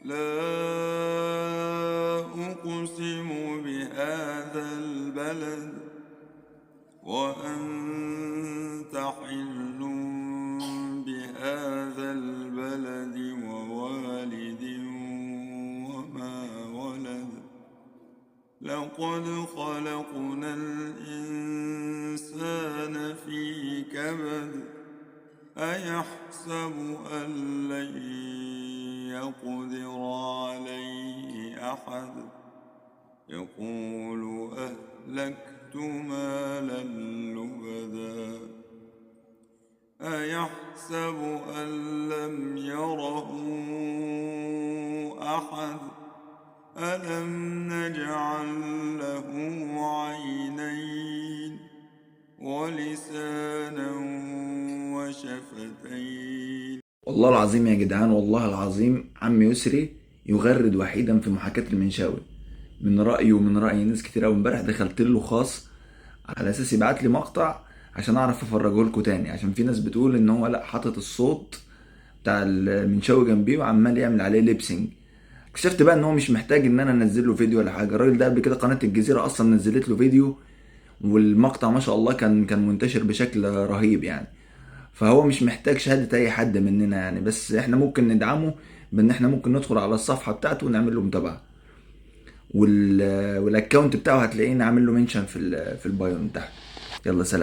لا أقسم بهذا البلد وأنت حل بهذا البلد ووالد وما ولد. لقد خلقنا الإنسان في كبد، أيحسب أن لن يقدر عليه أحد. يقول أهلكت مالا لبدا، أيحسب أن لم يره أحد. ألم نجعل له عينين ولسانا وشفتين. والله العظيم يا جدعان، والله العظيم عم يسري يغرد وحيدا في محاكاة المنشاوي. من رأيي ومن رأي ناس كتير أوي. امبارح دخلت له خاص على أساس يبعت لي مقطع عشان أعرف أفرجه لكم تاني، عشان في ناس بتقول إن هو لأ، حاطط الصوت بتاع المنشاوي جنبيه وعمال يعمل عليه lip sync. اكتشفت بقى إن هو مش محتاج إن أنا أنزل له فيديو ولا حاجة. الراجل ده قبل كده قناة الجزيرة أصلا نزلت له فيديو، والمقطع ما شاء الله كان منتشر بشكل رهيب يعني. فهو مش محتاج شهادة أي حد مننا يعني، بس إحنا ممكن ندعمه بإن إحنا ممكن ندخل على الصفحة بتاعته ونعمل له متابعة، وال account بتاعه هتلاقيني عامل له mention في ال bio من تحت. يلا سلام.